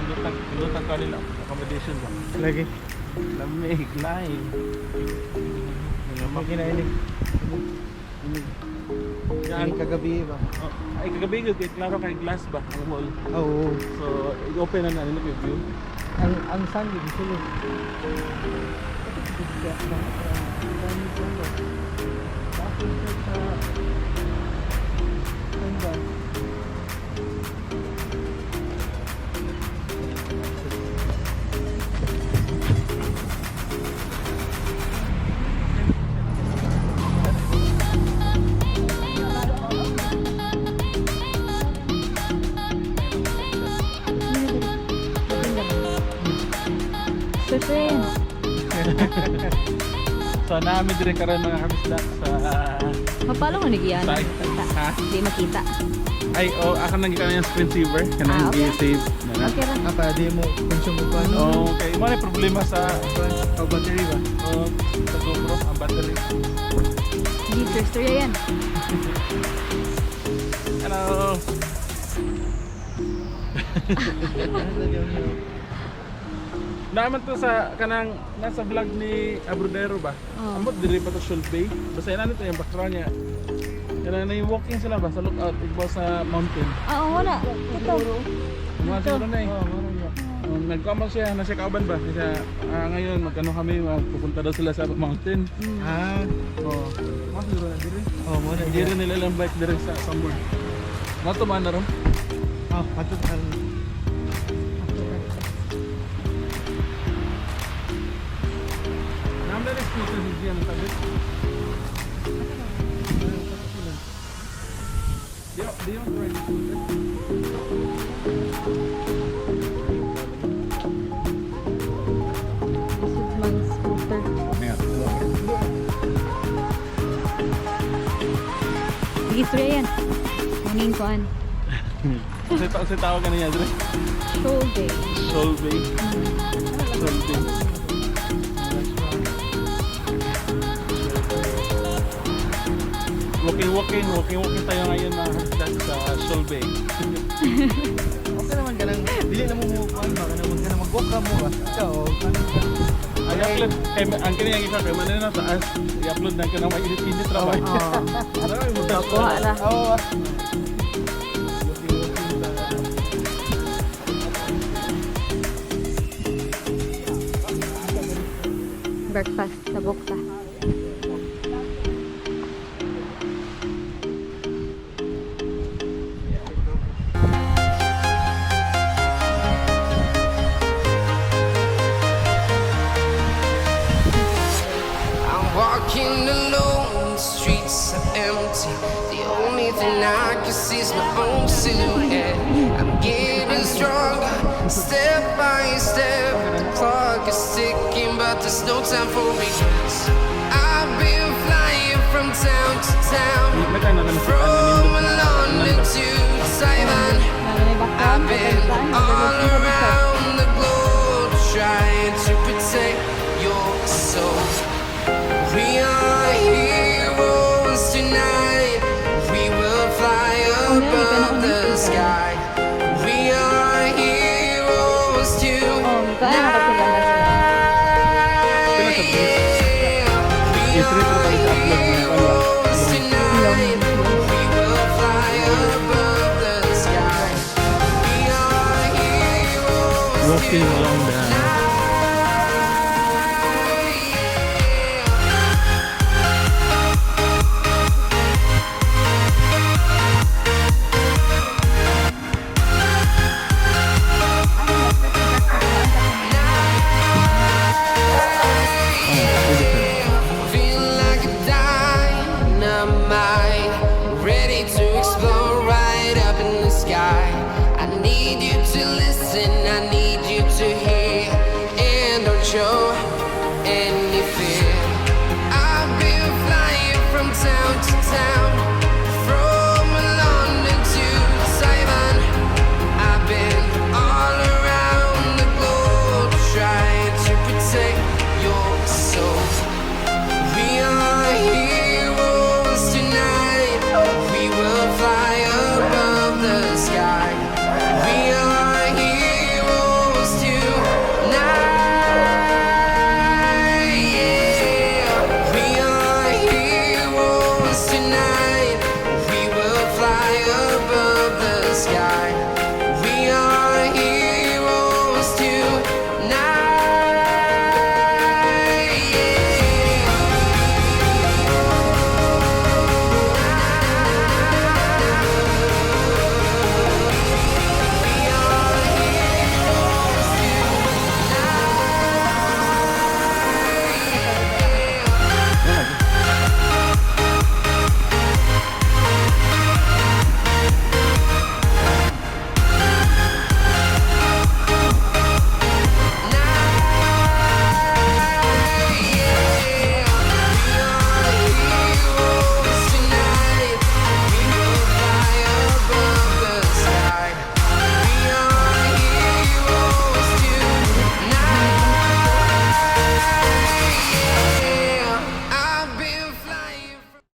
Nindot ang kanila accommodation ba? Lagi. Lamig, lain. May kinainig. Yan. Ay, kagabi ba? Oh, ay, kagabi yun, kay klaro kay glass ba ang hall. Oo. So, i-open na na nila yung view. Ang sun yun sila. Surfing. So, namin dire karon, mga kabisdak, sa Mapalo mo nagyan. Sa ha? Di makita. Ay, oh, ako nang gikan yung screensaver kanang Ah, okay. gi-save na na. Okay ra. Ah, para di mo consume mo pa, no? Oh, okay. Mo na problema sa O battery ba? Oh, sa GoPro ang battery. Di first story yan. Hello. Naaman to sa kanang nasa vlog ni Abrudero ba? Oo. Amot diri pa to Shoal Bay. Basta yan to yung background niya. Kanang na yung walking sila ba sa lookout igbaw sa mountain. Ah, oo na. Ito. Mga siguro na eh. Oo, meron niya. Nagkamal siya, nasa kauban ba? Siya, ngayon magano kami, magpupunta daw sila sa mountain. Ah, Oh, mga siguro na diri. oh, mo na Hindi rin nila ilang bike diri sa somewhere. Mato man na ron. Oh, patut karon. Naam na rin scooter si Gian ang tabi. Do you want to ride the scooter? Lisod mang scooter. Yeah. Sige, istorya yan. Muning kuan. Kasi tawag ka na niya, Dre. Shoal Bay. Shoal Bay. Shoal Bay. Walking, walking, walking, walking tayo ngayon mga kabisdak sa Shoal Bay. Okay naman kanang dili na mo mo kuan ba kanang mag kanang mag-walk ra mo ba? Ikaw, oh, kanang Ang upload, kay, ang kini ang isa, kay manan na taas, i-upload na ka ng may init-init ra ba? Oo. Ano yung Kuha ra. Oo. Ah. Walking, walking Breakfast sa Bukta. I'm walking alone, the streets are empty. The only thing I can see is my own silhouette. I'm getting stronger, step by step. The clock is ticking, but there's no time for regrets. I've been flying from town to town, May tayo na ganun sa from London to Taiwan. I've been all around the globe trying to protect your soul. We are heroes tonight. We will fly above the sky. We are heroes Oh, kuan na kasi tonight. Yeah. We I-trip are tayo sa upload ng heroes tonight. We will fly above the sky. We are heroes Walking along the tonight. Oh, Feel like a dynamite, ready